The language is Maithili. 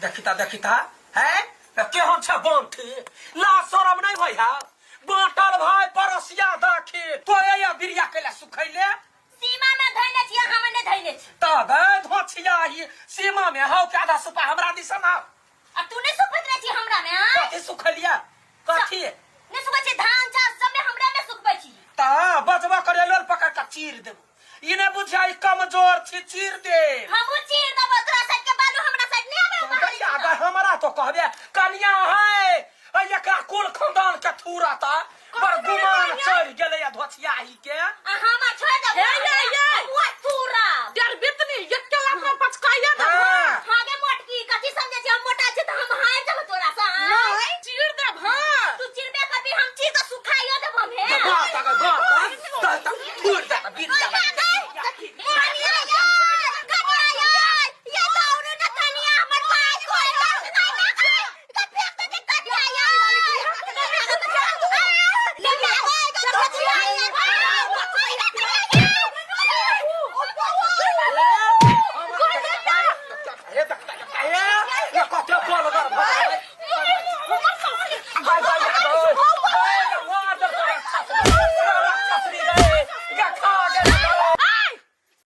देखिता देखिता है केहन छै बंठी ला शरम नहीं होय है बाटल भाई पड़ोसिया दखी तो या बिरिया कैला सुखैले। सीमा में धैने छी, हम नहीं धैने छी। तब धोछिया ही सीमा में हौ के आधा सुपा हमरा दिसन हौ। आ तू नहीं सुखैत रहे छी हमरा में? आय कथी सुखलिया कथी? नहीं सुखै छी धान चास सब में हमरा में सुखबै छी। ता बजबा करे लोल पकड़ के चीर देबो, ई नै बुझा ई कमजोर छी, चीर दे। हमहू चीर देबो तोरा साइड के बालू, हमरा साइड नहीं आबे बाहर। गैया गे, हमरा तो कहबे कनिया है ऐ एकरा कुल खानदान के थूरता बड़ गुमान चढ़ गेलै या धोछिया ही के। आ हमरा छोड़ देबो। हे, हे, हे।